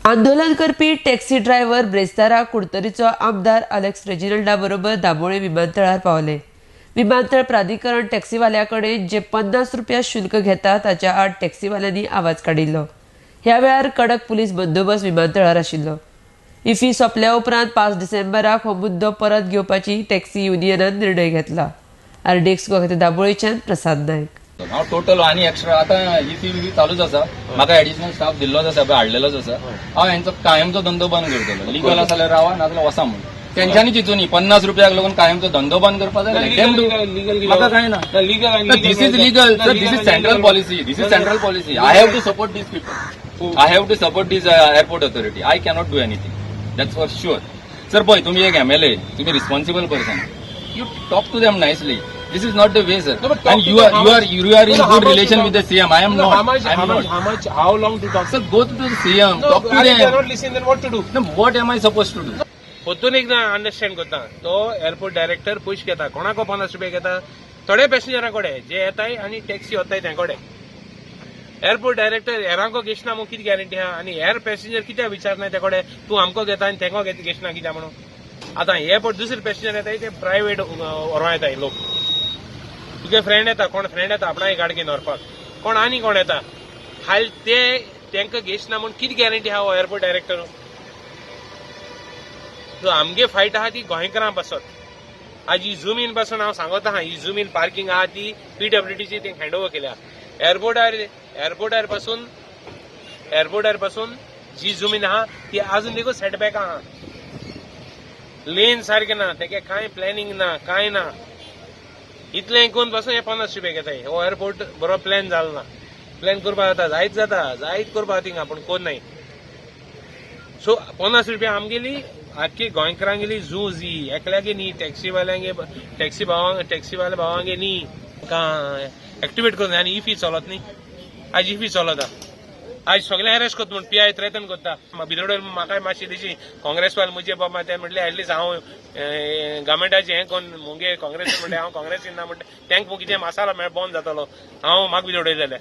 आंदोलन करपी taxi driver ब्रेस्तारा कुडतरीचो आमदार अलेक्स रेजिनल्डा बरोबर दाबोळे विमानतळार पावले. विमानतळ प्राधिकरण टॅक्सीवाल्या कडेन जे 50 रुपया शुल्क घेता, ताच्या आड टॅक्सीवाल्यांनी आवाज काडिल्लो. ह्या वेळार कडक पुलीस बंदोबस्त विमानतळार आशिल्लो. इफी सोंपल्या उपरांत 5 डिसेंबराक हो मुद्दो परत घेवपाची टॅक्सी युनियनान निर्णय घेतला. आरडीएक्स गोवा, दाबोळीच्यान प्रसाद नायक. हांव टोटल आनी एक्स्ट्रा आतां ही फी बी चालूच आसा. म्हाका एडिशनल स्टाफ दिल्लोच आसा पळय, हाडलेलोच आसा. हांव हेंचो कायमचो धंदो बंद करतलो. लिगल आसा जाल्यार रावा, नाजाल्यार वसा म्हणून. तेंच्यांनी चिंतूनी 50 रुपयाक लागून कायमचो धंदो बंद करपाक जाय. Let them do. म्हाका काय ना. Legal. This is legal, sir. This is central policy. This is central policy. I have to support these people. I have to support these airport authority. I cannot do anything, that's for sure, sir. पळय, तुम्ही एक MLA, तुम्ही responsible person. You talk to them nicely. This is not the way, sir. No, but talk and to you them are how you are much- you are in No, how good much to relation talk? with the CM. I am No, not. how much, I am how much, not. how much, how long to talk? Sir, go to the CM. No, talk to I them. Cannot listen, then what to do? No, what am I supposed to do? परतून एकदां understand करता, तो airport director पयशे घेता. कोणाको 50 रुपया घेता? थोडे पॅसेंजरां कडेन जे येताय आनी टॅक्सी वताय ते कडेन. एअरपोर्ट डायरेक्टर हेरांको घेयना म्हूण कितें गॅरंटी आहा? आनी हेर पॅसेंजर कित्याक विचारनाय ते कडेन, तूं आमकां घेता आनी तेंको घेयना कित्याक म्हणून? आतां हे पळय, दुसरे पॅसेंजर येताय ते प्रायवेट व्हरों येताय लोक. तुगे फ्रेंड येता, कोण फ्रेंड येता आपणाय गाडी घेवन व्हरपाक, कोण आनी कोण येता. हाल ते तेंकां घेयना म्हूण कितें गॅरंटी आहा हो एअरपोर्ट डायरेक्टर? सो आमगे फायट आहा ती गोंयकारां पासत. आज ही जमीन पासून हांव सांगत आहा, ही जमीन पार्किंग आहा ती पीडब्ल्यूडीची, ती हँड ओवर केल्या एअरपोर्टार. एअरपोर्टार पासून जी जमीन आहा ती अजून देखून सेटबॅक आहा. लेन सारकें ना, तेगे कांय प्लॅनिंग ना, कांय ना. इतलें करून पासून हे 50 रुपया घेताय. हो एअरपोर्ट बरो प्लॅन जालो ना. प्लॅन करपाक जाता, जायत जाता, जायत करपाक थिंगा, पूण कोण नाही. सो 50 रुपया आमगेली आख्खी गोंयकारांगेली झूज ही, एकल्यागे न्ही, टॅक्सीवाल्यांगे, टॅक्सी भावांक, टॅक्सीवाले भावांगे न्ही. एक्टिवेट करून आनी इफी चलत न्ही. आज इफी चलता, आज सगळे अरेस्ट करता म्हूण पीआय थ्रेटन करता. भितर म्हाकाय मातशी दिशी काँग्रेसवाले मुजे बाबा, ते म्हणले एटलिस्ट हांव गव्हर्मेंटाचे हें कोण मुगे काँग्रेस म्हणले, हांव काँग्रेसीन ना म्हणटा. तांकां कितें मसाला मेळ बंद जातलो हांव म्हाका भितर उडयले जाल्यार.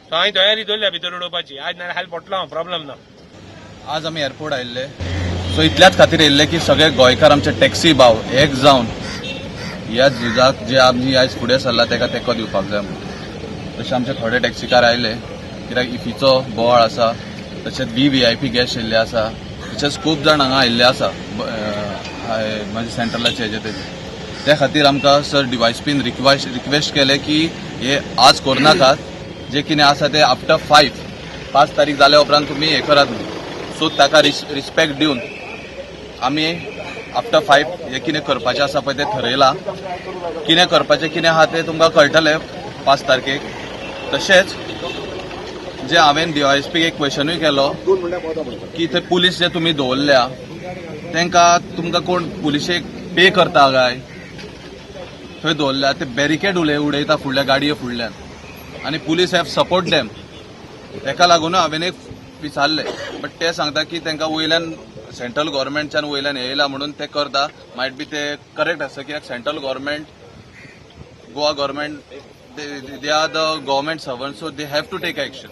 सो हांवें तयारी दवरल्या भितर उडोवपाची. आज नाल्यार हाल पडटलो हांव, प्रॉब्लम ना. आज आमी एअरपोर्ट आयिल्ले, सो इतल्याच खातीर येयल्ले की सगळे गोंयकार, आमचे टॅक्सी भाव एक जावन ह्या झुजाक जे आमी आयज फुडें सरला ताका तेंको दिवपाक जाय म्हणून. तशें आमचे थोडे टॅक्सीकार आयले कित्याक इफीचो बोवाळ आसा, तशेंच व्हीव्हीआयपी गेस्ट येयल्ले आसा, तशेंच खूब जाण हांगा आयिल्ले आसा म्हणजे सेंट्रलाचे हेजे तेजे. त्या खातीर आमकां सर डीवायएसपीन रिक्वेस्ट केले की हे आज करनाकात, जे कितें आसा ते आफ्टर 5, 5 तारीख जाल्या उपरांत तुमी हे करात म्हणून. सो ताका रिस्पेक्ट दिवन आमी आफ्टर 5 हे कितें करपाचें आसा पळय तें थरयलां. कितें करपाचें, कितें आहा तें तुमकां कळटलें 5 तारखेक. तशेंच जे हांवें डीवायएसपीक एक क्वेश्चनूय केलो की थंय पुलीस जे तुमी दवरल्या तांकां तुमकां कोण पुलिशेक पे करता काय थंय दवरल्या? ते बॅरिकेड उडयता फुडल्या गाडये फुडल्यान आनी पुलीस have support them. तेका लागून हांवें एक विचारलें, बट ते सांगता की तांकां वयल्यान सेंट्रल गव्हर्मेंटच्यान वयल्यान येयला म्हणून ते करता. मायट बी ते करेक्ट आसा, कित्याक central government, Goa government, they are the government servant, so they have to take action.